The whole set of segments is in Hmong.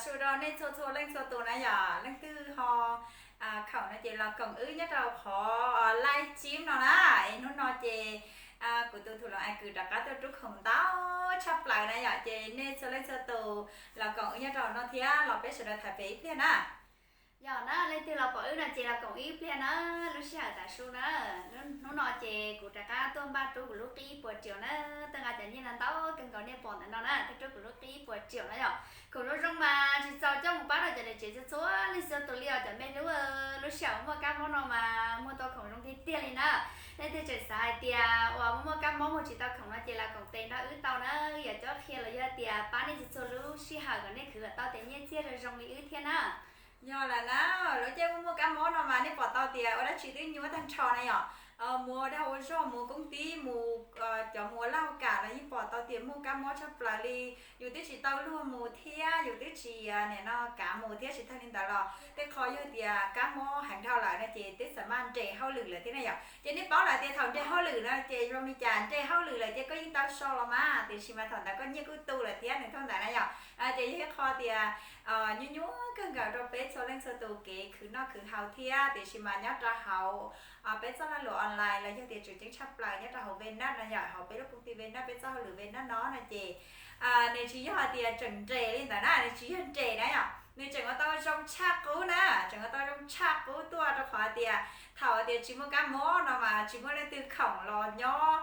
Su rau nej txhua txhua leej txhua tus na yom, leej twg ho khoom no ces los koom wb nyob rau qhov live stream no na. Es hnub no ces kuv tus thum loos Ais Kws rov qab tuaj rub khoom ntau tshaj plaws na yom, ces nej txhua leej txhua tus los koom wb nyob rau no thiab los peb sawv daws tham pem ib pliag na. Yog na, leej twg los pom wb no ces los koom ib pliag na, lub sij hawm tam su na. Hnub no ces kuv rov qab tuaj npaj rub kuv lub qib ib puas triệu na, tuaj nqa cov nyiaj no ntau kawg nkaus nej pom ntawm no na, tuaj rub kuv lub qib ib puas triệu na yom. Khoom zoo zoo mas tsis txaus coj mus pab rau cov niam tsev txhua txhua leej txhua tus li os cov me hlub. Lub sij hawm muaj kab mob no mas muag tau khoom zoo tiag tiag li na. Leej twg tseem xav hais tias uas muaj kab mob muag tsis tau khoom no ces los koom tes nrog wb tau na, wb yuav cob qhia los yog tias pab nej txhua txhua lub sij hawm kom nej khwv kom tau tes nyiaj txiag zoo zoo li wb thiab na. Yog lawm na, lub caij muaj muaj kab mob no mas nej pom tau tias ua dab tsi twb nyuaj tag nrho na yom. Mus ua dag ua zog, mus koob tib, mus cov mus ua laj ua kam los yeej pom tau tias muaj kab mob tshaj plaws li. Yus twb tsis tau luag mus thiab yus twb tsis nim no kav mus thiab, tsis tag li ntawd los tej qho yog tias kab mob heev dhau lawm no ces twb xam maj nres hauj lwm lawm thiab na yom. Ces nej paub lawm tias thaum nres hauj lwm no ces zoo li cas, nres hauj lwm lawm ces koj yeej tau so los mas, tiam sis mas thaum ntawd koj nyiaj kuj tu lawm thiab nws thaum ntawd na yom. Ces yog ib qho tias nyuaj nyuaj kawg nkaus rau peb txhua leej txhua tus kev khwv noj khwv haus thiab, tiam sis mas nyob rau hauv peb txoj lag luam online los yog tias tseem ceeb tshaj plaws nyob rau hauv Vnat no yom, hauv peb lub koom tij Vnat, peb txoj hauj lwm Vnat no no ces nws tsis yog hais tias tseem nres li ntawd na, nws tsis yog nres na yom, nws tseem ua tau zoo tshaj qub na, tseem ua tau zoo tshaj qub tuaj rau qhov hais tias thaum hais tias tsis muaj kab mob no mas tsis muaj leej twg khoom los nyob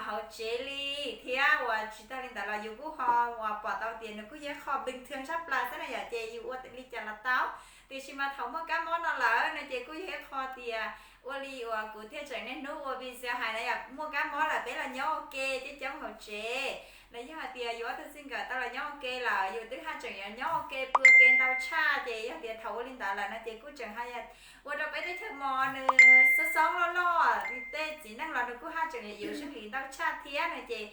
hauv tsev li thiab uas tsis tag li ntawd los yus kuj ho uas pom tau tias nws kuj yog ib qho bình thường tshaj plaws xwb na yom, ces yus ua li cas los tau. Tiam sis mas thaum muaj kab mob no lawm no ces kuj yog ib qho tias ua li uas kuv thiaj tseem niaj hnub ua video hais na yom, muaj kab mob lawm peb los nyob ua ke coob coob hauv tsev. Los yog hais tias yus ob tug txij nkawm tau los nyob ua ke lawm yus twb haj tseem yuav nyob ua ke pw ua ke ntau tshaj, ces yog tias thaum ua li ntawd lawm no ces kuj tseem haj ua rau peb teb chaws Mos nws xoob xoob loj loj, tej txiv neej los nws kuj haj tseem yuav zeeg li ntau tshaj thiab no ces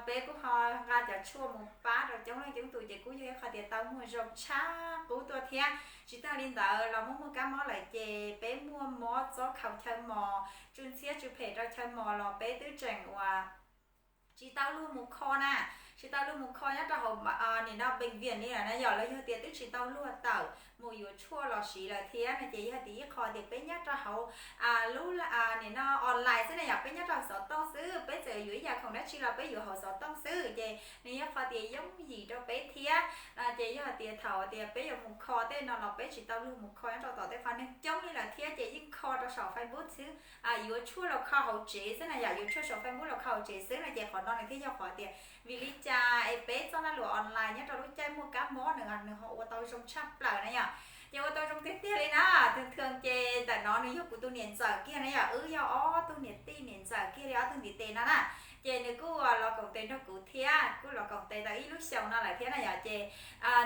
peb kuj ho nqa cov tshuaj mus pab rau coob leej coob tus ces kuj yog ib qho tias tau muag zoo tshaj qub tuaj thiab. Tsis tag li ntawd los muaj muaj kab mob lawm ces peb muaj mob txob khaus chaw mos, tsw ntxhiab tsw phem rau chaw mos los peb twb tseem uas tsis tau luag mus kho na, tsis tau luag mus kho nyob rau hauv nim no bệnh viện li lawm na yom, los yog tias twb tsis tau luag tawm mus yuav tshuaj los siv lawm thiab no ces yog tias ib qho tias peb nyob rau hauv lub nim no online xwb na yom, peb nyob rau xov tooj xwb, peb txawm yuav ib yam khoom dab tsi los peb yuav hauv xov tooj xwb ces nws yog qhov tias yooj yim rau peb thiab. Ces yog tias thaum tias peb yuav mus kho tej no los peb tsis tau luag mus kho nyob rau tom tej qhov neeg coob li lawm thiab ces yeej kho rau saum Facebook xwb, yuav tshuaj los kho hauv tsev xwb na yom, yuav tshuaj saum Facebook los kho hauv tsev xwb no ces qhov no nws thiaj yog qhov tias vim li cas es peb txoj lag luam online nyob rau lub caij muaj kab mob nws nws ho ua tau zoo tshaj plaws na yom. Ces ua tau zoo tiag tiag li na. Thường thường ces ntawm no nws yog kuv tus niam ntxawm kiag na yom, wb yog ob tug niam tij niam ntxawm kiag li ob tug ntiv tes no na. Ces nws kuj los koom tes nrog kuv thiab, kuj los koom tes tau ib lub xyoos no lawm thiab na yom. Ces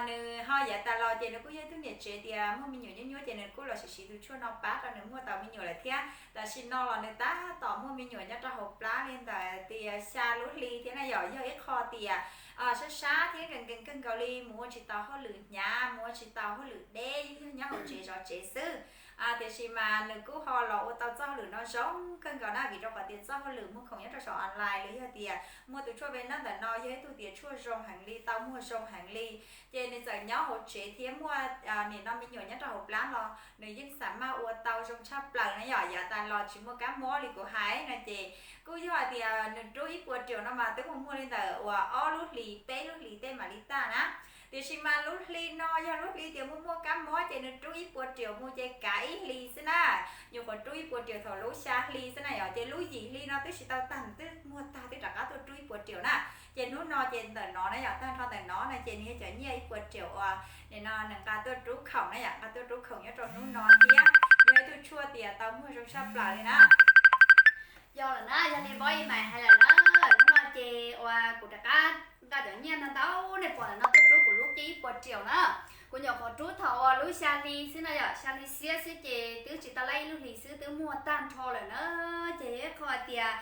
nws ho yav tas los ces nws kuj yog ib tug niam tsev tias muaj me nyuam nyuaj nyuaj ces nws kuj los siv siv tus tshuaj no pab rau nws muaj tau me nyuam lawm thiab. Tam sim no los nws tab tom muaj me nyuam nyob rau hauv plab li ntawm tias xya lub hli thiab na yom, yog ib qho tias sab sab thiab nkees nkees kawg nkaus li, mus ua tsis tau hauj lwm hnyav, mus ua tsis tau hauj lwm deb, yeej yog nyob hauv tsev zov tsev xwb. Tiam sis mas nws kuj ho los ua tau txoj hauj lwm no zoo kawg nkaus na, vim rau qhov tias txoj hauj lwm muag khoom nyob rau saum online los yog tias muag tus tshuaj Vnat ntawm no yog ib tug tias tshuaj zoo heev li, tau muag zoo heev li. Ces nws txawm nyob hauv tsev thiab muaj nim no me nyuam nyob rau hauv plab los nws yeej xam maj ua tau zoo tshaj plaws na yom. Yav tas los tsis muaj kab mob li kuv hais no ces kuj yog hais tias nws rub ib puas triệu no mas twb mus muag li ntawm uas ob lub hlis peb lub hlis tej mam li tag na. Tiam sis mas lub hli no yog lub hli tias muaj muaj kab mob ces nws rub ib puas triệu mus ces kav ib hlis xwb na. Nyuam qhuav rub ib puas triệu thaum lub xya hli xwb na yom, ces lub yim hli no twb tsis tau tag, twb muag tag twb rov qab tuaj rub ib puas triệu na. Ces hnub no ces ntawm no na yom, tag nrho ntawm no no ces nws yog cov nyiaj ib puas triệu uas nim no nws nqa tuaj rub khoom na yom, nqa tuaj rub khoom nyob rau hnub no thiab yog ib tug tshuaj tias tau muag zoo tshaj plaws li na. Yog lawm na, yog li npawb ib mais hais lawm na, hnub no ces uas kuv rov qab nqa cov nyiaj ntau ntau nej pom ntawm no tuaj rub kuv lub qib ib puas triệu na. Kuv nyuam qhuav rub thaum uas lub xya hli xwb na yom, xya hli xiab xwb ces twb tsis tau laib ib lub hlis xwb twb muag tag nrho lawm na. Ces yog ib qho tias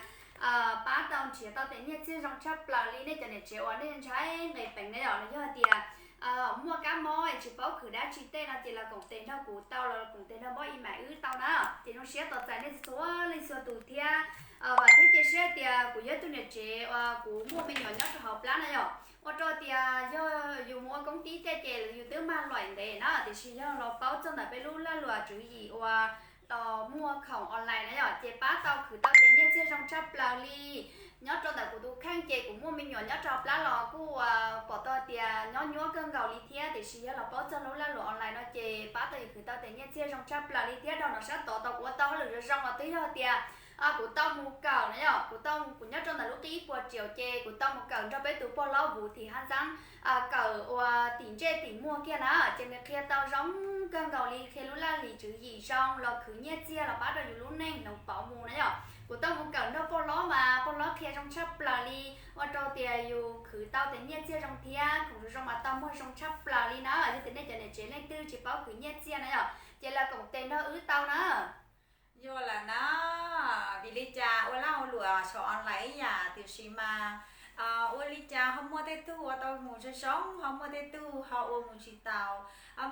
pab tau nrhiav tau tes nyiaj txiag zoo tshaj plaws li nej cov niam tsev uas nej ntshai nqis peev na yom, los yog tias muaj kab mob es tsis paub khwv dab tsi tej no ces los koom tes nrog kuv tau, los koom tes nrog npawb ib mais wb tau na. Ces zoo siab tos txais nej txhua leej txhua tus thiab. Vam thiab cia siab tias kuv yog ib tug niam tsev uas kuv muaj me nyuam nyob rau hauv plab na yom, Ua rau tias yog yus mus ua koob tib tej ces yus twb mag luam ntev na, tiam sis yog los paub txog ntawm peb lub laj luam tswv yim uas muag khoom online na yom, ces pab tau khwv tau tias nyiaj txiag zoo tshaj plaws li. Nyob rau ntawm kuv tus kheej ces kuv muaj me nyuam nyob rau plab los kuj pom tau tias nyob nyuaj kawg nkaus li thiab, tiam sis yog los paub txog lub laj luam online no ces pab tau yus khwv tau tias nyiaj txiag zoo tshaj plaws li thiab. Dhau no sab tod tau kuv ua tau hauj lwm zoo zoo los twb yog tias kuv tau mus kawm na yom, kuv tau, kuv nyob rau ntawm lub qib ib puas triệu ces kuv tau mus kawm nrog peb tus pog hlob Vuv Thim Hab Ntxaab kawm ua tim ntsej tim muag kiag na, ces nws qhia tau zoo kawg nkaus li, qhia lub laj lim tswv yim zoo los khwv nyiaj txiag los pab rau yus lub neej hloov pauv mus na yom. Kuv tau mus kawm nrog pog hlob mas pog hlob qhia zoo tshaj plaws li, ua rau tias yus khwv tau tias nyiaj txiag zoo thiab khoom zoo zoo mas tau muag zoo tshaj plaws li na. Yog tias nej cov niam tsev leej twg tsis paub khwv nyiaj txiag na yom, ces los koom tes nrog wb tau na. Yog lawm na, vim li cas ua laj ua luam saum online ib yam tiam sis mas ua li cas ho muaj tej tug ua tau mus zoo zoo, ho muaj tej tug ho ua mus tsis taus,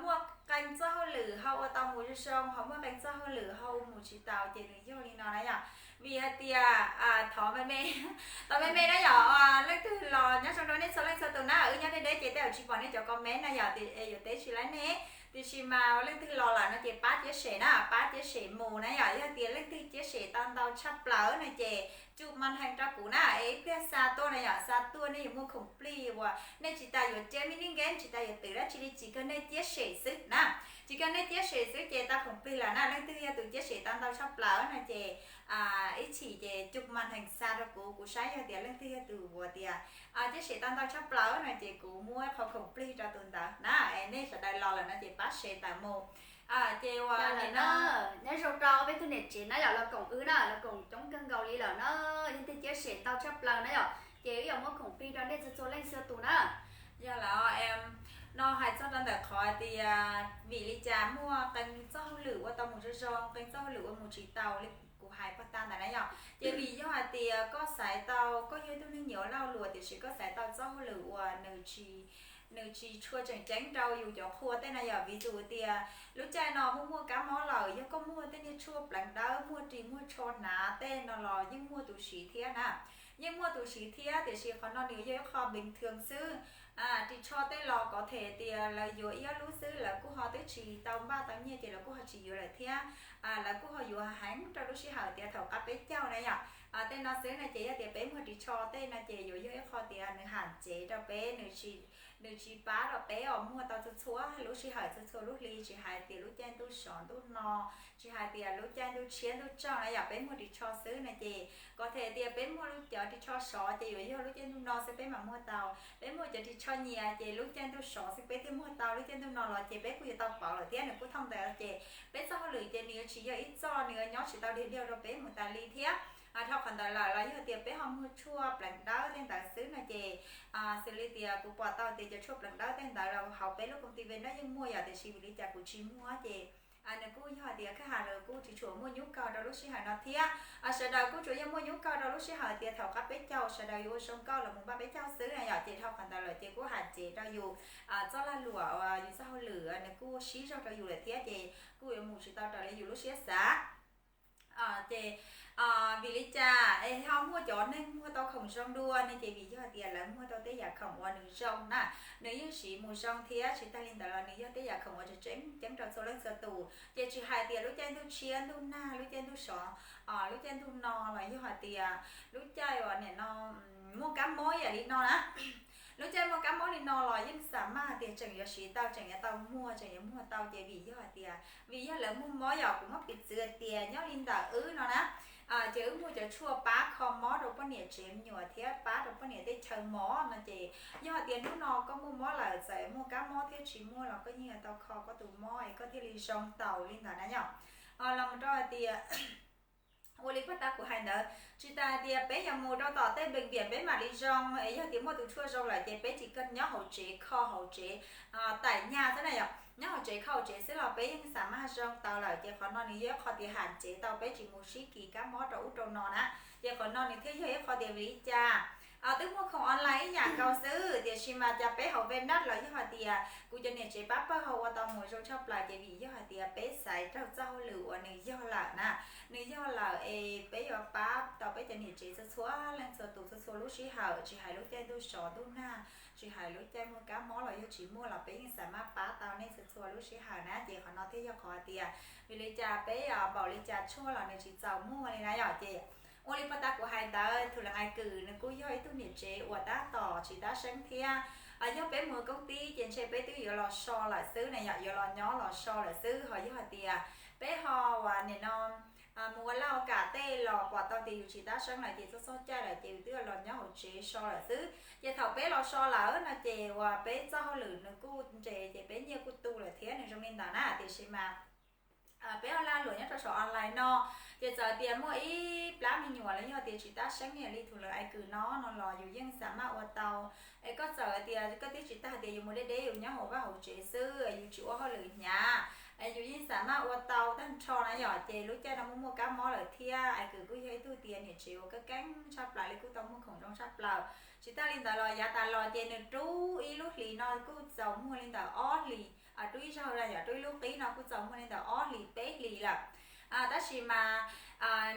muaj qee txoj hauj lwm ho ua tau mus zoo zoo, ho muaj qee txoj hauj lwm ho ua mus tsis taus, ces nws yog li no na yom. Vim hais tias thov me me, thov me me na yom, leej twg los nyob zoo rau nej txhua leej txhua tus na, wb nyob deb deb ces tej zaum tsis pom nej cov comment na yom, yuav teb tsis laib nej, tiam sis mas leej twg los lawm no ces pab ciab xem na, pab ciab xem mus na yom. Yog tias leej twg ciab xem tau ntau tshaj plaws no ces cub maj heej rau kuv na, es ib pliag xa tuaj na yom, xa tuaj nej yuav muaj khoom plig uas nej tsis tas yuav ciab mi nij nkeeb, tsis tas yuav twv dab tsi li, tsis kawg nej ciab xem xwb na. Tsis kawg nej ciab xem xwb ces tau khoom plig lawm na. Leej twg yog tus ciab xem tau ntau tshaj plaws no ces ib chim ces cub maj heej xa rau kuv, kuv saib yog tias leej twg yog tus uas tias ciab xem tau ntau tshaj plaws no ces kuv muab qhov khoom plig rau tus ntawd na. Es nej sawv daws los lawm no ces pab xem tawm mus. Ces uas nyob zoo rau peb tug niam tsev na yom, los koom wb na, los koom coob kawg nkaus li lawm na. Leej twg ciab xem ntau tshaj plaws na yom, ces wb yuav muab khoom plig rau nej txhua txhua leej txhua tus na. Yog lawm, no hais txog rau ntawm qhov tias vim li cas muaj qee txoj hauj lwm ua tau mus zoo zoo, qee txoj hauj lwm ua mus tsis tau li kuv hais puag ta ntawd na yom, ces vim yog hais tias koj xaiv tau, koj yog ib tug neeg nyiam ua laj ua luam tiam sis koj xaiv tau txoj hauj lwm uas nws tsis tshua tseem ceeb rau yus cov qhua tej na yom. Vim tus tias lub caij no muaj muaj kab mob lawm, yog koj muag tej niag tshuaj pleev dawb, muag ris muag tsho hnav tej no los yeej muaj tus siv thiab na. Yeej muaj tus siv thiab, tiam sis qhov no nws yog ib qho bình thường xwb. Ris tsho tej los có thể tias lawv yuav ib ob lub xwb, lawv kuj ho twb tsis tau npaj tau nyiaj ces lawv kuj ho tsis yuav lawm thiab. Lawv kuj ho yuav heev rau lub sij hawm tias thaum qab peb caug na yom. Tej no xwb no ces yog tias peb muag ris tsho tej no ces yuav yog ib qho tias nws ham cev rau peb, nws tsis pab rau peb os, muag tau txhua txhua lub sij hawm txhua txhua lub hli, tsis hais tias lub caij ntuj sov ntuj no, tsis hais tias lub caij ntuj tshiab ntuj tsaug na yom, peb muag ris tsho xwb no ces có thể tias peb muag lub cov ris tsho sov ces yuav yog lub caij ntuj no xwb peb mam muag tau. Peb muag cov ris tsho nyias ces lub caij ntuj sov xwb peb thiaj muag tau, lub caij ntuj no los ces peb kuj yuav tau pauv lawm thiab. Nws kuj thooj ntawd ces peb txoj hauj lwm ces nws yuav tsis yog ib txoj, nws yuav nyob tsis tau dig diaug rau peb mus tas li thiab. Dhau qhov ntawd lawm los yog tias peb ho muag tshuaj pleev dawb tej ntawd xwb no ces xws li tias kuv pom tau tias cov tshuaj pleev dawb tej ntawd los hauv peb lub công ty Venus yeej muaj yom, tiam sis vim li cas kuv tsis muag ces nws kuj yog tias khách hàng lawv kuj tsis tshua muaj nhu cầu rau lub sij hawm no thiab. Sawv daws kuj tsuas yog muaj nhu cầu rau lub sij hawm tias thaum qab peb caug sawv daws yuav ua zoo nkauj los mus npaj peb caug xwb na yom, ces dhau qhov ntawd lawm ces kuj ham cev rau yus txoj lag luam, yus txoj hauj lwm nws kuj sib zog rau yus lawm thiab ces kuj yuav mus tsis tau raws li yus lub siab xav. Ces vim li cas es ho muaj cov neeg muag tau khoom zoo dua ne? Ces vim yog tias lawv muag tau tej yam khoom uas nws zoo na, nws yeej siv mus zoo thiab. Tsis tag li ntawd los nws yog tej yam khoom uas tseem ceeb rau txhua leej txhua tus, ces tsis hais tias lub caij ntuj tshiab ntuj nag, lub caij ntuj sov, lub caij ntuj no los yog hais tias lub caij uas nim no muaj kab mob yam li no na, lub caij muaj kab mob li no los yeej xam maj tias tseem yuav siv tau, tseem yuav tau muag, tseem yuav muag tau. Ces vim yog hais tias, vim yog lawv muaj mob, yog kuv muab piv txwv tias nyob li ntawm wb no na, ces wb muag cov tshuaj pab kho mob rau poj niam tsev me nyuam thiab pab rau poj niam tej chaw mob no ces, yog hais tias hnub no koj muaj mob lawm, txawm muaj kab mob thiab tsis muaj los koj yeej yuav tau kho koj tus mob es koj thiaj li zoo taus li ntawd na yom. Los mus rau hais tias ua li puag ta kuv hais ntawd, tsis tas hais tias peb yuav mus rau tom tej bệnh viện peb mam li zoo, es yog tias muaj tus tshuaj zoo lawm ces peb tsis kawg nyob hauv tsev kho hauv tsev, tại nhà xwb na yom, nyob hauv tsev kho hauv tsev xwb los peb yeej xam maj zoo tau lawm. Ces qhov no nws yog ib qho tias ham cev tau peb tsis mus sib kis kab mob rau ub rau no na. Ces qhov no nws thiaj yog ib qho tias vim li cas twb muag khoom online ib yam nkaus xwb, tiam sis mas cas peb hauv Venus los yog hais tias kuv cov niam tsev pab pawg ho ua tau mus zoo tshaj plaws ces vim yog hais tias peb xaiv raug txoj hauj lwm uas nws yog lawm na. Nws yog lawm es peb yuav pab tau peb cov niam tsev txhua txhua leej txhua tus txhua txhua lub sij hawm, tsis hais lub caij ntuj sov ntuj nag, tsis hais lub caij muaj kab mob los yog tsis muaj los peb yeej xav maj pab tau nej txhua txhua lub sij hawm na. Ces qhov no thiaj yog qhov tias vim li cas peb npaum li cas tshuaj los nws tsis txaus muag li na yom. Ces ua li puag ta kuv hais ntawd, Thum Lees Ais Kwm nws kuj yog ib tug niam tsev uas tab tom tsis tab seeb thiab. Yog peb mus koob tib ces ntshe peb twb yuav los so lawm xwb na yom, yuav los nyob los so lawm xwb. Ho yog hais tias peb ho uas nim no mus ua laj ua kam tej los pom tau tias yus tsis tab seeb lawm ces txog txog caij lawm ces yus twb los nyob hauv tsev so lawm xwb. Ces thaum peb los so lawm no ces uas peb txoj hauj lwm nws kuj nres ces peb nyiaj kuj tu lawm thiab, nws zoo li ntawd na. Tiam sis mas peb ua lag luam nyob rau saum online no, ces txawm tias muaj ib plab me nyuam los yog tias tsis tab seeb ib yam li Thum Lees Ais Kwm no no los yus yeej xav maj ua tau. Es koj txawm tias koj twb tsis tag tias yus mus deb deb yus nyob hauv vaj hauv tsev xwb, yus tsis ua hauj lwm hnyav, yus yeej xav maj ua tau tag nrho na yom. Ces lub caij no muaj muaj kab mob lawm thiab, Ais Kwm kuj yog ib tug tias niam tsev uas keeb keeb tshaj plaws li, kuj tau muag khoom zoo tshaj plaws. Tsis tag li ntawd los yav tas los ces nws rub ib lub hlis no kuj txaus muag li ntawm ob hlis, rub ib zaug la yom, rub ib lub qib no kuj txaus muag li ntawm ob hlis peb hlis lawm. Tab sis mas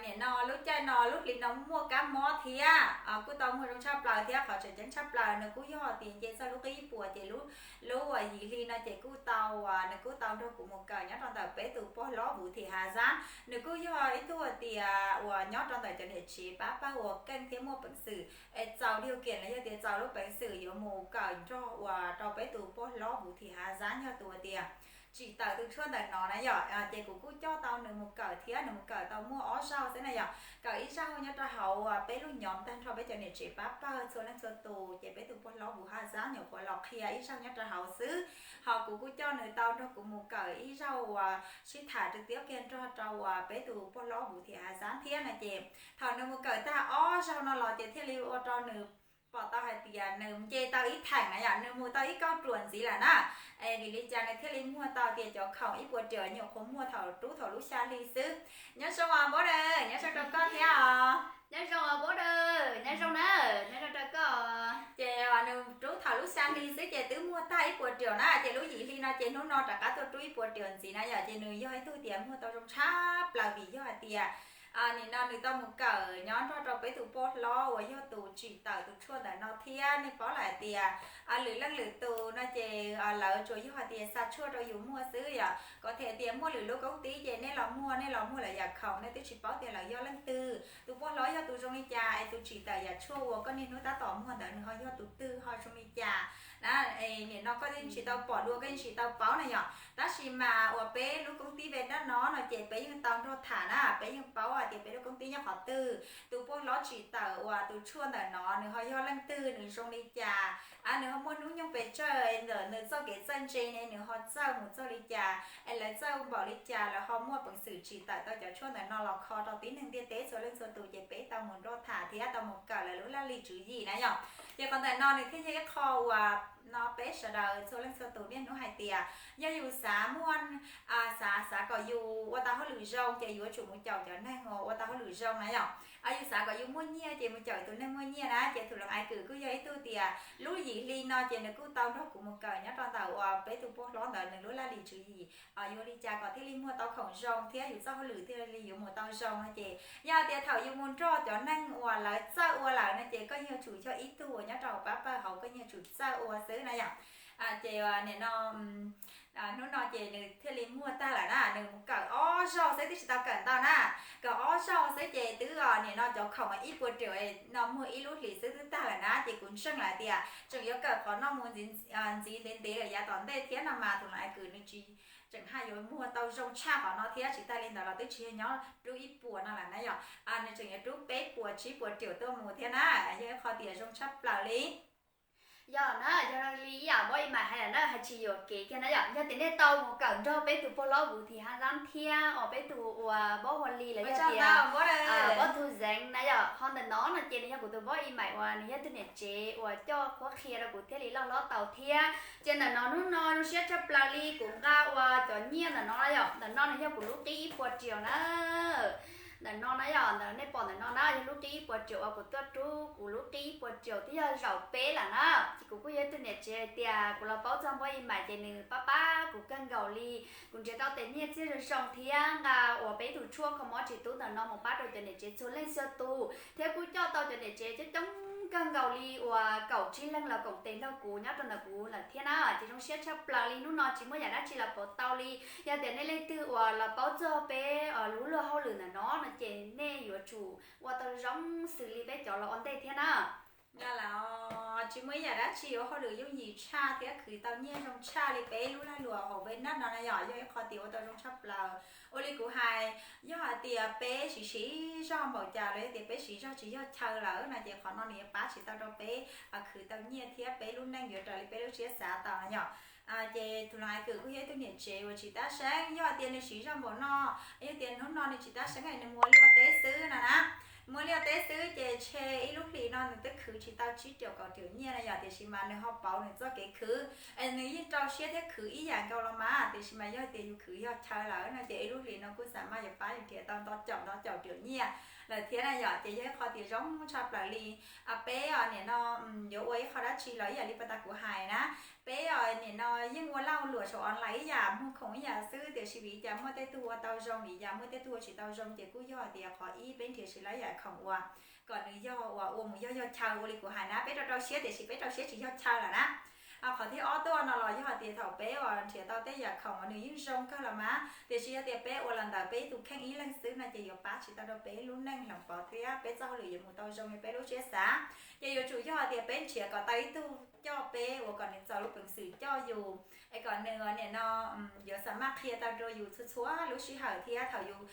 nim no lub caij no lub hli no muaj kab mob thiab, kuj tau muag zoo tshaj plaws thiab. Qhov tseem ceeb tshaj plaws nws kuj yog tias nce txog lub qib ib puas ces lub uas yim hli no ces kuj tau, nws kuj tau nrog kuv mus kawm nyob rau ntawm peb tus pog hlob Vuv Thim Hav Zab. Nws kuj yog ib tug tias uas nyob rau ntawm cov niam tsev pab pawg uas keej thiab muaj peev xwm es txaus diav kiam los yog tias txaus lub peev xwm yuav mus kawm nrog uas rau peb tus pog hlob Vuv Thim Hav Zab yog tus tias tsim tawm tus tshuaj ntawm no na yom. Ces kuv kuj coj tau nws mus kawm thiab, nws mus kawm tau muaj ob zaug xwb na yom. Kawm ib zaug nyob rau hauv peb lub nyom tag nrho peb cov niam tsev pab pawg txhua leej txhua tus, ces peb tus pog hlob Vuv Thim Hav Zab nyuam qhuav los qhia ib zaug nyob rau hauv xwb. Ho kuv kuj coj nws tau nrog kuv mus kawm ib zaug uas sib tham rau tiab kiag nrog rau uas peb tus pog hlob Vuv Thim Hav Zab thiab no ces thaum nws mus kawm tag ob zaug no los ces thiaj li ua rau nws pom tau hais tias nws nce tau ib theem na yom, nws mus tau ib kauj ruam ntxiv lawm na. Es vim li cas nws thiaj li muag tau tias cov khoom ib puas riaum nyuam qhuav muag thaum rub thaum lub xya hli xwb. Nyob zoo os Npauj Dawm, nyob zoo rau koj thiab os. Nyob zoo os Npauj Dawm, nyob zoo na, nyob zoo rau koj. Ces nws rub thaum lub xya hli xwb ces twb muag tag ib puas riaum na, ces lub yim hli no ces hnub no rov qab tuaj rub ib puas riaum ntxiv na yom. Ces nws yog ib tug tias muag tau zoo tshaj plaws vim yog hais tias nim no nws tau mus kawm nyob nrog rau peb tus pog hlob uas yog tus tsim tawm tus tshuaj ntawm no thiab. Nej paub lawm hais tias lwm leej lwm tus no ces lawv tsuas yog hais tias xa tshuaj rau yus muag xwb yom. Kom thiaj tias muaj lwm lub koob tib ces nej los muag, nej los muag lawv yam khoom, nej twb tsis paub tias lawv yog leej twg, tus pog hlob yog tus zoo li cas, es tus tsim tawm yam tshuaj uas koj niaj hnub tab tom muag ntawd nws ho yog tus twg ho zoo li cas na. Nim no koj yeej tsis tau pom dua, koj yeej tsis tau paub na yom. Tab sis mas uas peb lub koob tib Venus no no ces peb yeej tau nrog tham na, peb yeej paub hais tias peb lub koob tib nyob qhov twg, tus pog hlob tsim tawm uas tus tshuaj ntawm no nws ho yog leej twg, nws zoo li cas, nws ho muaj hnub nyoog pes tsawg, ntawm nws txoj kev txawj ntse ne nws ho txawj mus txog li cas, es lawv txawj npaum li cas, lawv ho muaj peev xwm tsim tawm tau cov tshuaj ntawm no los kho rau tib neeg ntiaj teb txhua leej txhua tus. Ces peb tau mus nrog tham thiab tau mus kawm lawv lub laj lim tswv yim na yom. Ces qhov ntawm no nws thiaj yog ib qho uas no peb sawv daws txhua leej txhua tus niaj hnub hais tias yog yus xav muaj, xav xav kom yus ua tau hauj lwm zoo ces yuav tsum mus caum cov neeg uas ua tau hauj lwm zoo na yom. Yus xav kom yus muaj nyiaj ces mus caum tus neeg muaj nyiaj na. Ces Thum Lees Ais Kwm kuj yog ib tug tias lub yim hli no ces nws kuj tau nrog kuv mus kawm nyob rau ntawm uas peb tus pog hlob ntawd nws lub laj lim tswv yim, yuav li cas kom thiaj li muag tau khoom zoo thiab yus txoj hauj lwm thiaj li yuav mus tau zoo no. Ces yog tias thaum yus mus nrog cov neeg uas lawv txawj ua lawm no ces koj yuav tsum yog ib tug uas nyob rau pab pawg hauv, koj yuav tsum txawj ua xwb na yom. Ces nim no hnub no ces nws thiaj li muag tag lawm na, nws mus kawm ob zaug xwb twb tsis tau kawm ntau na. Kawm ob zaug xwb ces twb nim no cov khoom ib puas riaum no muag ib lub hlis xwb twb tag lawm na. Ces kuv ntseeg lawm tias tseem yuav kawm qhov no mus ntxiv ntev ntev lawm yav tom ntej thiab no mas Thum Lees Ais Kwm nws tsis tseem haj yuav muag tau zoo tshaj qhov no thiab. Tsis tas li ntawd los twb tsis yog nyob rub ib puas no lawm na yom, nws tseem yuav rub peb puas tsib puas riaum tuaj mus thiab na. Yog ib qho tias zoo tshaj plaws li. Yog na, yog li ib yam npaub ib mais hais lawm na, hais tsis yuam kev kiag na yom. Yog tias nej tau mus kawm nrog peb tus pog hlob Vuv Thim Hav Zab thiab os peb tus uas npaub Hua Lis los yog tias npaub Thu Zeev na yom, qhov ntawm no no ces nws yog kuv tus npaub ib mais uas nws yog tus niam tsev uas coj qhuab qhia rau kuv thiaj li loj hlob tau thiab. Ces ntawm no hnub no zoo siab tshaj plaws li kuv nqa ua cov nyiaj ntawm no yom, ntawm no nws yog kuv lub qib ib puas riaum na. Ntawm no na yog ntawm nej pom ntawm no na yog lub qib ib puas riaum uas kuv tuaj rub kuv lub qib ib puas riaum twb yog zaum peb lawm na. Ces kuv kuj yog ib tug niam tsev hais tias kuv los paub txog npawb ib mais ces nws pab pab kuv kawg nkaus li. Kuv nrhiav tau tes nyiaj txiaj zoo zoo thiab nqa uas peb tus tshuaj kho mob tsis tub ntawm no mus pab rau cov niam tsev txhua leej txhua tus thiab kuj coj tau cov niam tsev coob coob kawg nkaus li uas kaum tsib leeg los koom tes nrog kuv nyob rau ntawm kuv lawm thiab na. Ces zoo siab tshaj plaws li, hnub no tsis muaj yam dab tsi los pauv tau li. Yog tias nej leej twg uas los paub txog peb lub luag hauj lwm ntawm no no ces nej yuav tsum ua tau zoo xws li peb cov los ua ntej thiab na. Yog lawm, tsis muaj ib yam dab tsi yuav hauj lwm yooj yim tshaj thiab khwv tau nyiaj zoo tshaj li peb lub lag luam hauv peb nab no na yom, yog ib qho tias ua tau zoo tshaj plaws. Ua li kuv hais, yog hais tias peb siv siv zog npaum cas los yog tias peb siv zog tsis yog chaw lawm no ces qhov no nws yuav pab tsis tau rau peb khwv tau nyiaj thiab peb lub neej yuav raws li peb lub siab xav tau na yom. Ces tus hluas Ais Kwm kuj yog ib tug niam tsev uas tsis tab seeb, yog hais tias nws siv zog npaum no, yog tias hnub no nws tsis tab seeb es nws mus ua liaj ua teb xwb no na, mus ua liaj ua teb xwb ces ntshe ib lub hlis no nws twb khwv tsis tau tsib riaum kaum riaum nyiaj na yom, tiam sis mas nws ho pauv nws txoj kev khwv, nws yeej rau siab thiab khwv ib yam nkaus los mas, tiam sis mas yog tias yus khwv yog chaw lawm no ces ib lub hlis no kuj xam maj yuav pab yus nrhiav tau ntau caum ntau caum riaum nyiaj lawm thiab na yom. Ces yog ib qho tias zoo tshaj plaws li. Peb os nim no yuav ua ib qho dab tsi los ib yam li pas tas kuv hais na, peb os nim no yeej ua lag ua luam saum online ib yam, muag khoom ib yam xwb, tiam sis vim li cas muaj tej tug ua tau zoo, vim li cas muaj tej tug ua tsis tau zoo ces kuj yog hais tias qhov ib peb nrhiav tsis tau ib yam khoom ua kom nws yog uas ua mus yog yog chaw. Ua li kuv hais na, peb rau rau siab tiam sis peb rau siab tsis yog chaw lawm na. Qhov thib ob tuaj no los yog hais tias thaum peb uas nrhiav tau tej yam khoom uas nws yeej zoo kawg los mas, tiam sis yog tias peb ua los ntawm peb ib tug kheej ib leeg xwb no ces yuav pab tsis tau rau peb lub neej hloov pauv thiab peb txoj hauj lwm yuav mus tau zoo li peb lub siab xav. Ces yuav tsum yog hais tias peb nrhiav kom tau ib tug coj peb uas kom nws txaus lub peev xwm coj yus, es kom nws nim no yuav xam maj qhia tau rau yus txhua txhua lub sij hawm thiab thaum yus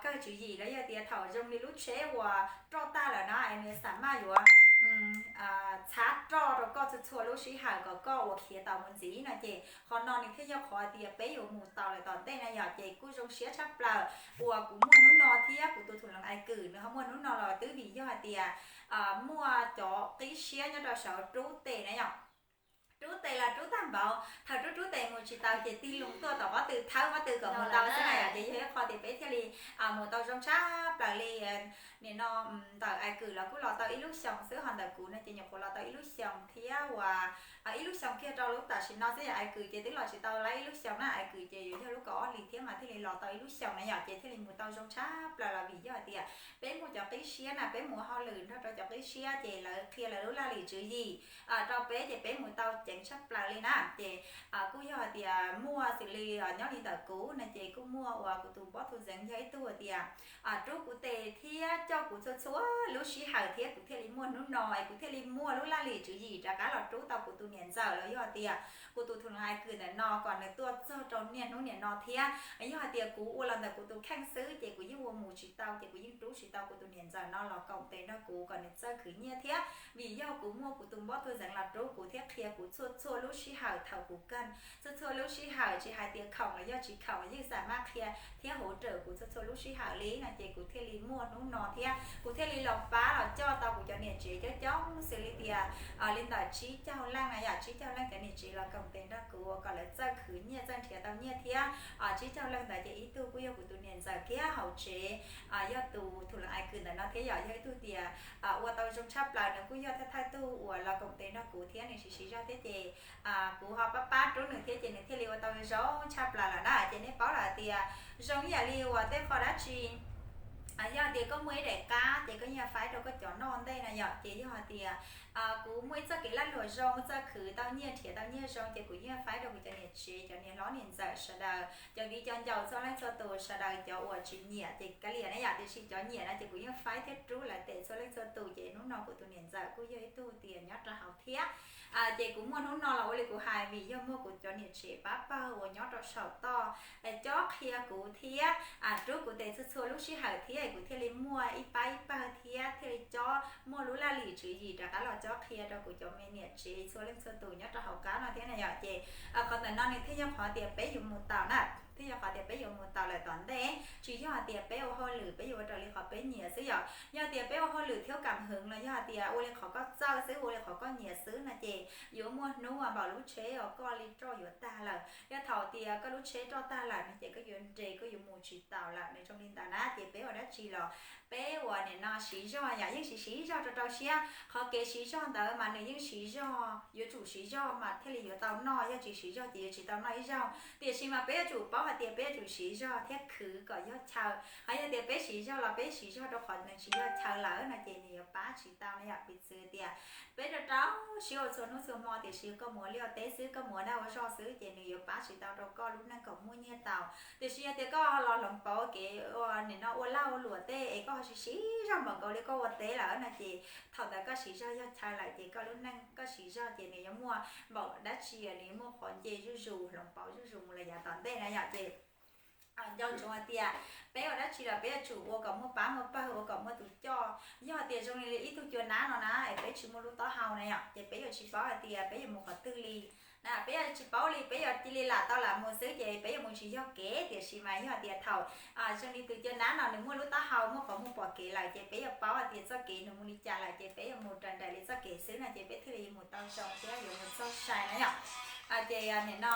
kawg tswv yim los yog tias thaum zoo li lub tsheb uas roj tag lawm no es nws xam maj yuav txhab roj rau koj txhua txhua lub sij hawm kom koj ua khiav tau mus ntxiv no ces qhov no nws thiaj yog qhov tias peb yuav mus tau lawm tom ntej na yom. Ces kuj zoo siab tshaj plaws uas kuv muaj hnub no thiab kuv tus thum lees Ais Kwm nws ho muaj hnub no los twb vim yog hais tias muaj cov qib siab nyob rau saum rub tes na yom. Rub tes los rub tag npaum, thaum rub rub tes mus tsis tau ces tig loo tuaj tom pob tw thawb pob tw kom mus tau xwb na yom. Ces yog ib qho tias peb thiaj li mus tau zoo tshaj plaws li. Nim no ntawm Ais Kwm los kuj los tau ib lub xyoos xwb, ho ntawm kuv no ces nyuam qhuav los tau ib lub xyoos thiab uas ib lub xyoos kiag rau lub tam sim no xwb. Yog Ais Kwm ces twb los tsis tau lawm ib lub xyoos na, Ais Kwm ces yuav yog lub kaum ob hlis thiab mas thiaj li los tau ib lub xyoos na yom. Ces thiaj li mus tau zoo tshaj plaws los vim yog hais tias peb muaj cov qib siab na, peb mus hauj lwm nrog rau cov qib siab ces lawv qhia lawv lub laj lim tswv yim rau peb ces peb mus tau ceev tshaj plaws li na. Ces kuj yog hais tias muaj xws li nyob li ntawm kuv no ces kuj muaj uas kuv tus npob tus ntxeev yog ib tug hais tias rub kuv tes thiab coj kuv txhua txhua lub sij hawm thiab kuv thiaj li muaj hnub no es kuv thiaj li muaj lub laj lim tswv yim rov qab los rub tau kuv tus niam ntxawm los yog hais tias kuv tus thum lees Ais Kwm ntawm no kom nws tuaj txog rau niaj hnub niam no thiab. Yog hais tias kuv ua los ntawm kuv tus kheej xwb ces kuv yeej ua mus tsis tau, ces kuv yeej rub tsis tau kuv tus niam ntxawm no los koom tes nrog kuv kom nws txawj khwv nyiaj thiab. Vim yog kuv muaj kuv tus npob tus ntxeev los rub kuv thiab qhia kuv txhua txhua lub sij hawm thaum kuv kawg, txhua txhua lub sij hawm tsis hais tias khoom los yog tsis khoom los yeej xam maj qhia thiab hauv rawm kuv txhua txhua lub sij hawm li no ces kuv thiaj li muaj hnub no thiab kuv thiaj li los pab los coj tau kuv cov niam tsev coob coob xws li tias li ntawm tsib caug leej na yom, tsib caug leej cov niam tsev los koom tes nrog kuv kom lawv txawj khwv nyiaj txawj nrhiav tau nyiaj thiab. Tsib caug leej ntawd ces ib tug kuj yog kuv tus niam ntxawm kiag hauv tsev, yog tus thum lees Ais Kwm ntawm no thiab yom, yog ib tug tias ua tau zoo tshaj plaws, nws kuj yog thawj thawj tug uas los koom tes nrog kuv thiab nws siv siv zog thiab ces kuv ho pab pab rub nws thiab ces nws thiaj li ua tau zoo tshaj plaws lawm na. Ces nej paub lawm tias zoo ib yam li uas tej qho dab tsi yog tias koj muaj ib daim qab ces koj yeej faib rau koj cov noj ntej na yom. Ces yog hais tias kuv muaj ib txoj kev lag luam zoo, txawj khwv tau nyiaj nrhiav tau nyiaj zoo ces kuv yeej faib rau kuv cov niam tsev cov niam hlob niam ntxawm sawv daws, cov viv cov ncaus txhua leej txhua tus sawv daws, cov uas tsis nyiam ces kav liam na yom, tiam sis cov nyiam no ces kuv yeej faib thiab rub lawv tes txhua leej txhua tus. Ces hnub no kuv tus niam ntxawm kuj yog ib tug tias nyob rau hauv thiab. Ces kuv muaj hnub no los ua li kuv hais vim yog muaj kuv cov niam tsev pab pawg uas nyob rau saum toj cob qhia kuv thiab rub kuv tes txhua txhua lub sij hawm thiab kuv thiaj li muaj ib pab ib pawg thiab thiaj li cob muaj lub laj lim tswv yim rov qab los cob qhia rau kuv cov me niam tsev txhua leej txhua tus nyob rau hauv qab no thiab na yom. Ces qhov ntawm no nws thiaj yog qhov tias peb yuav mus tau na. thiaj yog qhov tias peb yuav mus tau lawm tom ntej. Tsis yog hais tias peb ua hauj lwm peb yuav ua raws li qhov peb nyiam xwb yom. Yog tias peb ua hauj lwm thiab kam hwv los yog hais tias ua li qhov koj txawj xwb, ua li qhov koj nyiam xwb no ces yuav muaj hnub uas npaum lub tsheb uas koj li roj yuav tag lawm. Yog thaum tias koj lub tsheb roj tag lawm no ces koj yuav nres koj yuav mus tsis taus lawm. Nws zoo li ntawd na, ces peb ua dab tsi los peb ua nim no siv zog yom, yeej siv siv zog rau rau siab. Qhov kev siv zog ntawd mas nws yeej siv zog, yuav tsum siv zog mas thiaj li yuav tau noj, yog tsis siv zog ces yuav tsis tau noj ib zaug. Tiam sis mas peb yuav tsum paub hais tias peb yuav tsum siv zog thiab khwv kom yog chaw. Ho yog tias peb siv zog los peb siv zog rau qhov nws tsis yog chaw lawm no ces nws yuav pab tsis tau no yom. Piv txwv tias peb rau rau siab ua txhua hnub txhua hmo, tiam sis koj mus ua liaj ua teb xwb, koj mus ua dag ua zog xwb ces nws yuav pab tsis tau rau koj lub neej kom muaj nyiaj tau. Tiam sis yog tias koj los hloov pauv kev ua nim no ua lag ua luam tej es koj ho siv siv zog npaum nkaus li koj ua teb lawm no ces thaum ntawd koj siv zog yog chaw lawm ces koj lub neej koj siv zog ces nws yuav muaj npaum dab tsi, nws yuav muaj qhov nce zuj zus, hloov pauv zuj zus mus lawm yav tom ntej na yom. Ces nco ntsoov hais tias peb ua dab tsi los peb yuav tsum ua kom muaj pab muaj pawg, ua kom muaj tus coj. Yog hais tias zoo li ib tug cua nab no na, es peb tsis muaj lub taub hau na yom, ces peb yuav tsis paub hais tias peb yuav mus qhov twg li na, peb yuav tsis paub li, peb yuav cia li lam tau lam mus xwb ces peb yuav mus tsis yog kev. Tiam sis mas yog hais tias thaum zoo li tus cua nab no nws muaj lub taub hau, muaj qhov muag pom kev lawm ces peb yuav paub hais tias txoj kev nws mus li cas lawm ces peb yuav mus raws nraim li txoj kev xwb no ces peb thiaj li yuav mus tau zoo thiab yuav mus txog sai na yom. Ces nim no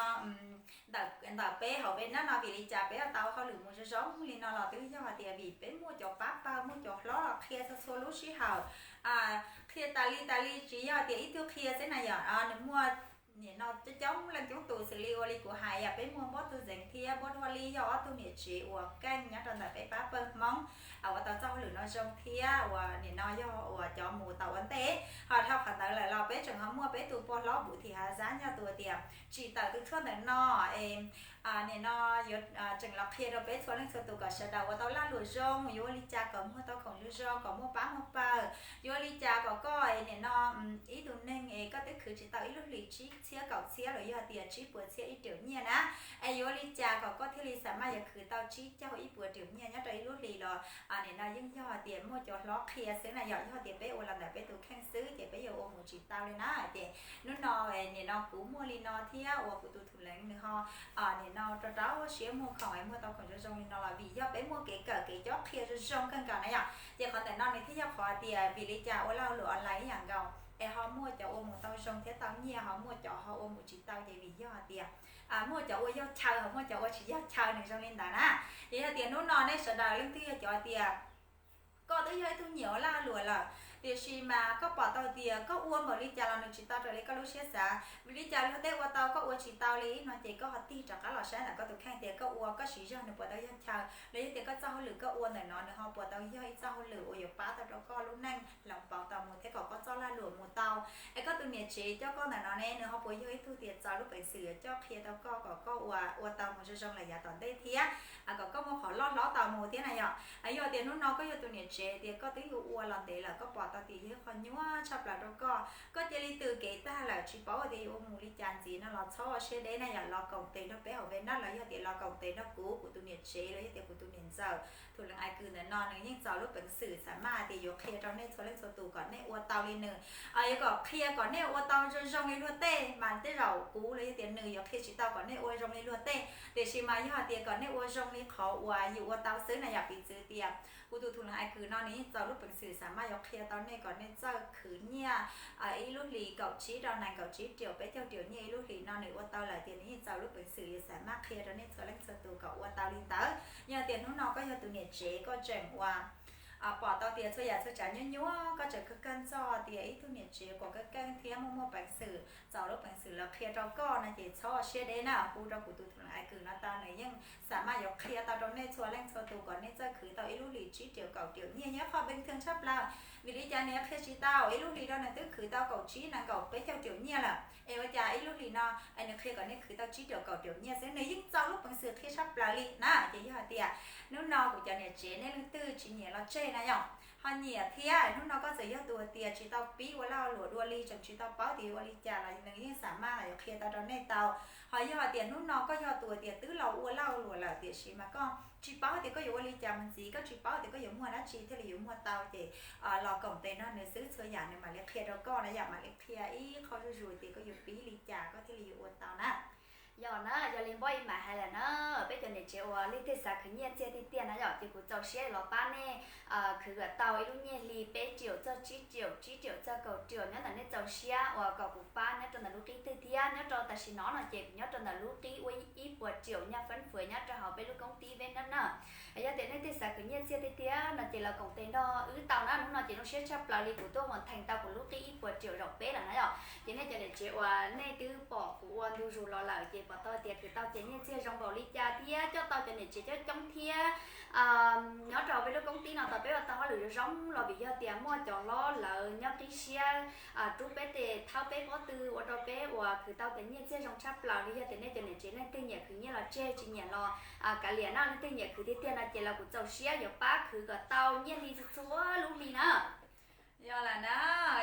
ntawm peb hauv peb nab no vim li cas peb yuav tau hauj lwm mus zoo zoo li no los twb yog hais tias vim peb muaj cov pab pawg, muaj cov hlob los qhia txhua txhua lub sij hawm, qhia tas li tas li, tsis yog tias ib tug qhia xwb na yom. Nws muaj nim no coob coob leej coob tus xws li ua li kuv hais yom, peb muaj Npob Tug Zeev thiab Npob Dua Li, yog ob tug niam tsev uas keej nyob rau ntawm peb pab pawg Hmoob ua tau txoj hauj lwm no zoo thiab uas nim no yog uas cov mus tau ua ntej. Ho dhau qhov ntawd lawm los peb tseem ho muaj peb tus pog hlob Huv Thim Hav Zab, yog tus tias tsim tawm tus tshuaj ntawm no es nim no yuav tseem los qhia rau peb txhua leej txhua tus kom sawv daws ua tau lag luam zoo, yuav ua li cas kom muag tau khoom zoo zoo, kom muaj pab muaj pawg, yuav ua li cas kom koj nim no ib tug neeg es koj twb khwv tsis tau ib lub hlis tsib txhiab kaum txhiab los yog tias tsib puas txhiab ib riam nyiaj na, es yuav ua li cas kom koj thiaj li xam maj yuav khwv tau tsib caug ib puas riam nyiaj nyob rau ib lub hlis los nim no yeej yog tias muaj cov hlob qhia xwb na yom. Yog tias peb ua los ntawm peb tus kheej xwb ces peb yuav ua mus tsis tau li na. Ces hnub no nim no kuv muaj li no thiab uas kuv tus thum leev nws ho nim no rau rau siab muag khoom es muag tau khoom zoo zoo li no los vim yog peb muaj kev kawm kev cob qhia zoo zoo kawg nkaus na yom. Ces qhov ntawm no nws thiaj yog qhov tias vim li cas ua lag luam online ib yam nkaus es ho muaj cov ua mus tau zoo thiab tau nyiaj, ho muaj cov ho ua mus tsis tau ces vim yog hais tias muaj cov ua yog chaw, ho muaj cov ua tsis yog chaw, nws zoo li ntawd na. Ces yog tias hnub no nej sawv daws leej twg yog cov tias koj twb yog ib tug nyiam ua lag luam lawm, tiam sis mas koj pom tau tias koj ua npaum li cas los nws tsis tau raws li koj lub siab xav, vim li cas luag tej ua tau koj ua tsis tau li no ces koj ho tig rov qab los saib ntawm koj tus kheej tias koj ua koj siv zog nws puas tau yog chaw, los yog tias koj txoj hauj lwm koj ua ntawm no nws ho puas tau yog ib txoj hauj lwm uas yuav pab tau rau koj lub neej hloov pauv tau mus thiab kom koj txoj lag luam mus tau. Es koj tus niam tsev coj koj ntawm no ne nws ho puas yog ib tug tias txaus lub peev xwm yuav coj qhia tau koj kom koj ua ua tau mus zoo zoo lawm yav tom ntej thiab kom koj muaj qhov loj hlob tau mus thiab na yom. Yog tias hnub no koj yog tus niam tsev tias koj twb yuav ua los ntev lawm, koj pom tau tias yog ib qho nyuaj tshaj plaws rau koj, koj cia li tws kev tag lawm tsis paub tias yuav ua mus li cas ntxiv no los txhob ua siab deb na yom. Los koom tes nrog peb hauv peb nab los yog tias los koom tes nrog kuv, kuv tus niam tsev los yog tias kuv tus niam ntxawm Thum Leev Ais Kws ntawm no nws yeej txaus lub peev xwm xam maj tias yuav qhia rau nej txhua leej txhua tus kom nej ua tau li nws. Yuav kom qhia kom nej ua tau zoo zoo li luag tej mas tej zaum kuv los yog tias nws yuav qhia tsis tau kom nej ua zoo li luag tej, tiam sis mas yog hais tias kom nej ua zoo li qhov uas yus ua tau xwb na yom. Piv txwv tias kuv tus Thum Leev Ais Kws no nws yeej txaus lub peev xwm xam maj yuav qhia tau nej kom nej txawj khwv nyiaj ib lub hlis kaum tsib rau nees nkaum tsib riam peb caug riam nyiaj ib lub hlis no nws ua tau lawm tias nws yeej txaus lub peev xwm yuav xam maj qhia rau nej txhua leej txhua tus kom ua tau li ntawd. Yog tias hnub no koj yog tus niam tsev koj tseem ua pom tau tias txhua yam txhua tsav nyuaj nyuaj, koj tseem kawg kawg ntxog tias ib tug niam tsev kom kawg keej thiab muaj muaj peev xwm txaus lub peev xwm los qhia rau koj no ces txhob siab deb na, hu rau kuv tus Thum Leev Ais Kws no tau nws yeej xam maj yuav qhia tau rau nej txhua leej txhua tus kom nej txawj khwv tau ib lub hlis tsib riam kaum riam nyiaj nyob qhov peev thee tshaj plaws. Vim li cas nws yuav qhia tsis tau, ib lub hlis no nws twb khwv tau kaum tsib nees nkaum peb caug riam nyiaj lawm es ua cas ib lub hlis no nws qhia kom nej khwv tau tsib riam kaum riam nyiaj xwb, nws yeej txaus lub peev xwm qhia tshaj plaws li na. Ces yog hais tias hnub no kuv cov niam tsev nej leej twg tsis nyiam los tseg na yom, ho nyiam thiab hnub no koj txawm yog tus hais tias tsis tau pib ua lag luam dua li, tseem tsis tau paub tias yuav ua li cas los nws yeej xam maj los yuav qhia tau rau nej tau. Ho yog hais tias hnub no koj yog tus hais tias twb los ua lag luam lawm tiam sis mas koj tsis paub tias koj yuav ua li cas mus ntxiv, koj tsis paub tias koj yuav muag dab tsi thiaj li yuav muag tau ces los koom tes nrog nws xwb, txhua yam nws mam li qhia rau koj na yom, mam li qhia ib qho zuj zus tias koj yuav pib li cas koj thiaj li yuav ua tau na. Yog na, yog li Npoj Ib Mas hais lawm na, peb cov niam tsev uas leej twg xav khwv nyiaj txiag tiag tiag na yom, ces kuv txaus siab los pab nej khwv kom tau ib lub nyiaj hli peb triệu txog tsib triệu, tsib triệu txog kaum triệu nyob ntawm nej txaus siab uas kom kuv pab nyob rau ntawm lub qib twg thiab. Nyob rau tam sim no no ces nyob rau ntawm lub qib ua ib puas triệu nha phab fwv nyob rau hauv peb lub koob tib veb nab na. Yog tias nej twg xav khwv nyiaj txiag tiag tiag no ces los koom tes nrog wb tau na. Hnub no ces zoo siab tshaj plaws li kuv tuaj mus theem tau kuv lub qib ib puas triệu zaum peb lawm na yom. Ces nej cov niam tsev uas nej twb pom kuv ua ntu zus los lawm ces pom tau tias khwv tau cov nyiaj txiag zoo npaum li cas thiab coj tau cov niam tsev coob coob thiab. Nyob rau peb lub koob tib no tau peb ua tau hauj lwm zoo zoo los vim yog tias muaj cov hlob lawv nyob qib siab rub peb tes thawb peb pob tw ua rau peb uas khwv tau cov nyiaj txiag zoo tshaj plaws li. Yog tias nej cov niam tsev leej twg nyiam khwv nyiaj los tseg, tsis nyiam los kav liam no, leej twg nyiam khwv tiag tiag no ces los kuv txaus siab yuav pab khwv kom tau nyiaj hli txhua txhua lub hli na. Yog lawm na,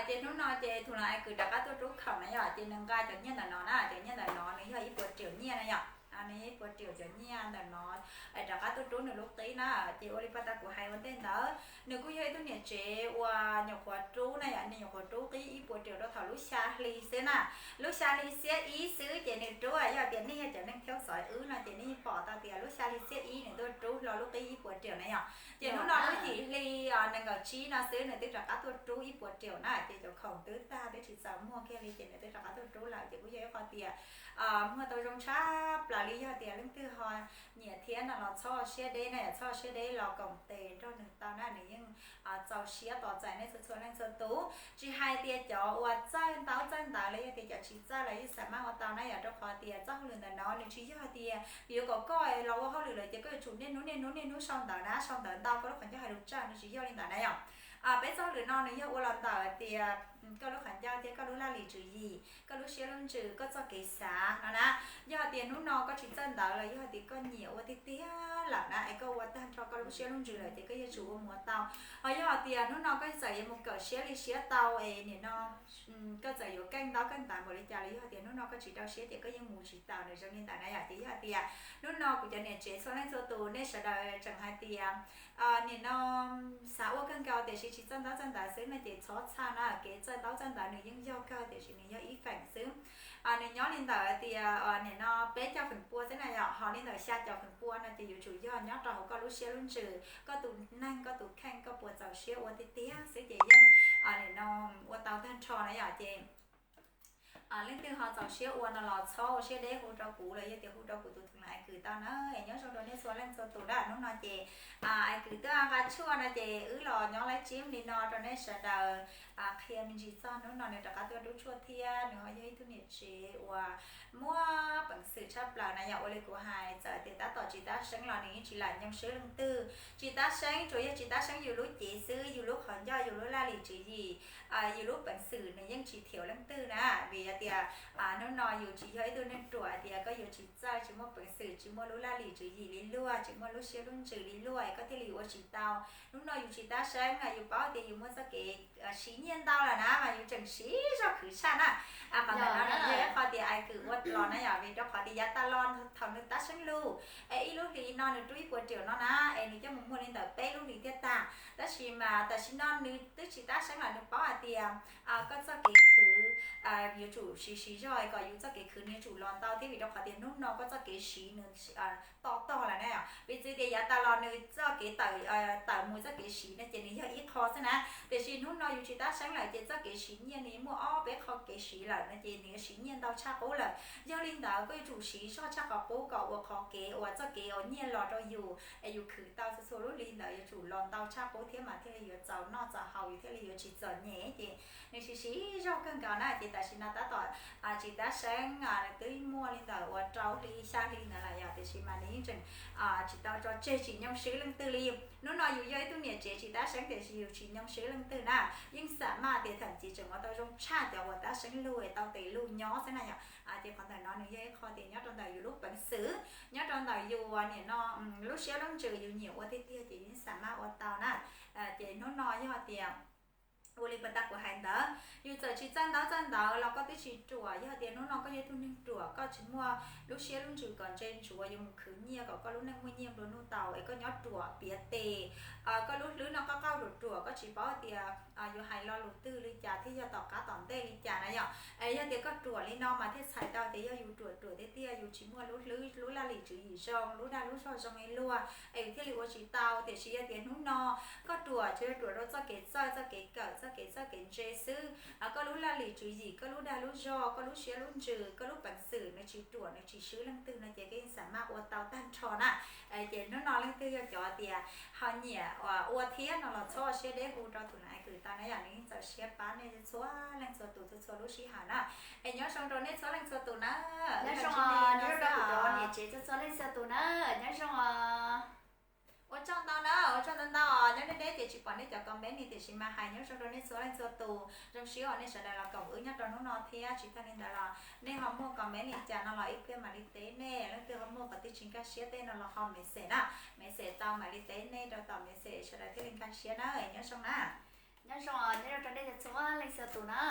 ces hnub no ces tus hluas Ais Kwm rov qab tuaj rub khoom na yom, ces nws nqa cov nyiaj ntawm no na, cov nyiaj ntawm no nws yog ib puas triệu nyiaj na yom. Nws yog ib puas triệu cov nyiaj ntawm no rov qab tuaj rub nws lub qib na. Ces ua li paj tag kuv hais ua ntej ntawd, nws kuj yog ib tug niam tsev uas nyuam qhuav rub na yom, nws nyuam qhuav rub qib ib puas triệu rau thaum lub xya hli xwb na. Lub xya hli xiab ib xwb ces nws rub. Yog tias nej yog cov neeg thoob xov wb no ces nej pom tau tias lub xya hli xiab ib nws tuaj rub hlo lub qib ib puas triệu na yom. Ces hnub no lub yim hli nees nkaum tsib no xwb nws twb rov qab tuaj rub ib puas triệu na, ces cov khoom twb tag twb tsis txaus muag kiag li ces nws twb rov qab tuaj rub lawm. Ces kuj yog ib qho tias muag tau zoo tshaj plaws li. Yog tias leej twg ho nyiam thiab no los txhob siab deb na, txhob siab deb los koom tes nrog nws tau na, nws yeej txaus siab tos txais nej txhua txhua leej txhua tus. Tsis hais tias cov uas txawj ntaub txawj ntawv los yog tias cov tsis txawj los yeej xam maj ua tau na yom, rau qhov tias txoj hauj lwm ntawm no nws tsis yog tias yuav kom koj los ua hauj lwm lawm ces koj yuav tsum niaj hnub niaj hnub niaj hnub sau ntawv na, sau ntawv ntau koj lub qhov ncauj hais lus tsawg, nws tsis yog li ntawd na yom. Peb txoj hauj lwm no nws yog ua los ntawm tias koj lub qhov ncauj thiab koj lub laj lim tswv yim, koj lub siab lub ntsws, koj txoj kev xav no na. Yog tias hnub no koj tsis txawj ntawv los yog tias koj nyiam ua tiag tiag lawm na es koj ua tag nrho koj lub siab lub ntsws lawm ces koj yuav tsum ua mus ua tau. Ho yog tias hnub no koj txawm yuav mus kawm siab li siab tau es nim no koj txawm yuav keej ntaub keej ntawv npaum li cas los yog tias hnub no koj tsis rau siab ces koj yeej mus tsis tau, nws zoo li ntawd na yom. Ces yog tias hnub no kuv cov niam tsev txhua leej txhua tus nej sawv daws tseem hais tias nim no xav ua kawg nkaus tiam sis tsis txawj ntaub txawj ntawv xwb no ces txhob txhawj na, kev txawj ntaub txawj ntawv nws yeej yog kawg tiam sis nws yog ib feem xwb. Nws nyob li ntawm tias nim no peb caug feem pua xwb na yom, ho li ntawm xya caum feem pua no ces yuav tsum yog nyob rau hauv koj lub siab lub ntsws, koj tus neeg koj tus kheej koj puas txaus siab ua tiag tiag xwb ces yeej nim no ua tau tag nrho na yom. Ces leej twg ho txaus siab ua no los txhob ua siab deb hu rau kuv los yog tias hu rau kuv tus thwv Ais Kwm tau na. Es nyob zoo rau nej txhua leej txhua tus na. Hnub no ces Ais Kwm twb nqa tshuaj no ces wb los nyob live stream li no rau nej sawv daws qhia me ntsis txog hnub no nws rov qab tuaj rub tshuaj thiab nws ho yog ib tug niam tsev uas muaj peev xwm tshaj plaws na yom. Ua li kuv hais txawm tias tab tom tsis tab seeb los nws yeej tsis lam nyoo swb leej twg. Tsis tab seeb tsuas yog tsis tab seeb yus lub cev xwb, yus lub qhov ncauj, yus lub laj lim tswv yim, yus lub peev xwm nws yeej tsis thiaum leej twg na. Vim tias hnub no yus tsis yog ib tug neeg ruam tias koj yuav tsis txawj, tsis muaj peev xwm, tsis muaj lub laj lim tswv yim li luag, tsis muaj lub siab lub ntsws li luag es koj thiaj li yuav ua tsis tau. Hnub no yus tsis tab seeb, yus paub tias yus muaj txoj kev siv nyiaj ntau lawm na mas yus tseem siv zog khwv tshaj na. Qhov ntawm no yog ib qho tias Ais Kwm ua los na yom, vim rau qhov tias yav tas los thaum nws tab seeb lug es ib lub hlis no nws rub ib puas triệu no na, es nws coj mus muag li ntawm peb lub hlis thiaj tag. Tab sis mas tam sim no nws twb tsis tab seeb lawm, nws paub hais tias koj txoj kev khwv yuav tsum siv siv zog kom yus txoj kev khwv nws yuav tsum los ntau thiab, vim rau qhov tias hnub no koj txoj kev siv nws to tog lawm na. Piv txwv tias yav tas los nws txoj kev tawm, tawm mus txoj kev siv no ces nws yog ib qho xwb na. Tiam sis hnub no yus tsis tab seeb lawm ces txoj kev siv nyiaj nws muaj ob peb qho kev siv lawm no ces nws yuav siv nyiaj ntau tshaj qub lawm. Yog li ntawd koj yuav tsum siv zog tshaj qhov qub kom ua qhov kev uas txoj kev uas nyiaj los rau yus es yus khwv tau txhua txhua lub hli ntawd yuav tsum los ntau tshaj qub thiab mas thiaj li yuav txaus noj txaus haus, yus thiaj li yuav tsis txom nyem. Ces nws siv siv zog kawg nkaus na, ces tam sim no tab tom tsis tab seeb, nws twb muaj li ntawm uas rau hli xya hli ntawd lawm yom, tiam sis mas nws yeej tseem tsis tau tso tseg tsis nyoo swb leej twg li. Hnub no yus yog ib tug niam tsev tsis tab seeb tiam sis yus tsis nyoo swb leej twg na, yeej xam maj tias tham txiv tseem ua tau zoo tshaj cov uas tab seeb lug es tau tes lug nyob xwb na yom. Ces qhov ntawm no nws yog ib qho tias nyob rau ntawm yus lub peev xwm, nyob rau ntawm yus nim no lub siab lub ntsws yus nyiam ua tiag tiag ces yus yeej xam maj ua tau na. Ces hnub no yog tias Ua li puag ta kuv hais ntawd, yus txawm tsis txawj ntaub txawj ntawv los koj twb tsis ruam. Yog tias hnub no koj yog tug neeg ruam, koj tsis muaj lub siab lub ntsws kom ntse ntsuav yuav mus khwv nyiaj kom koj lub neej muaj nyiaj nplua nuj tau es koj nyob ruam piav tes, koj lub hlwb no qoj qauj ruam ruam, koj tsis paub tias yuav hais lo lus twg li cas thiab yog tom qab tom ntej li cas na yom. Yog tias koj ruam li no mas thiaj txhais tau tias yog yus ruam ruam tiag tiag, yus tsis muaj lub hlwb lub laj lim tswv yim zoo, lub dag lub zog zoo li luag, es yus thiaj li ua tsis tau. Tiam sis yog tias hnub no koj ruam, tsuas yog ruam rau txoj kev txawj, txoj kev kawm, txoj kev txawj kev ntse xwb, koj lub laj lim tswv yim, koj lub dag lub zog, koj lub siab lub ntsws, koj lub peev xwm nws tsis ruam, nws tsis swb leej twg no ces koj yeej xam maj ua tau tag nrho na. Ces hnub no leej twg yog cov tias ho nyiam ua thiab no los txhob siab deb hu rau tus neeg kws tau na yom, nws yeej txaus siab pab nej txhua leej txhua tus txhua txhua lub sij hawm na. Es nyob zoo rau nej txhua leej txhua tus na. Nyob zoo, nyob zoo rau kuv cov niam tsev txhua txhua leej txhua tus na. Nyob zoo os. Ua tsaug ntau na, ua tsaug ntau ntau. Nyob deb deb ces tsis pom nej cov comment li, tiam sis mas hais nyob zoo rau nej txhua leej txhua tus. Zoo siab uas nej sawv daws los koom wb nyob rau hnub no thiab. Tsis tag li ntawd los nej ho muaj comment li cas no los ib pliag mam li teb nej. Leej twg ho muaj qhov twg tsis nkag siab tej no los ho message na, message tau mam li teb nej rau tom message, sawv daws thiaj li nkag siab na. Nyob zoo na. Nyob zoo, nyob zoo rau nej txhua leej txhua tus na.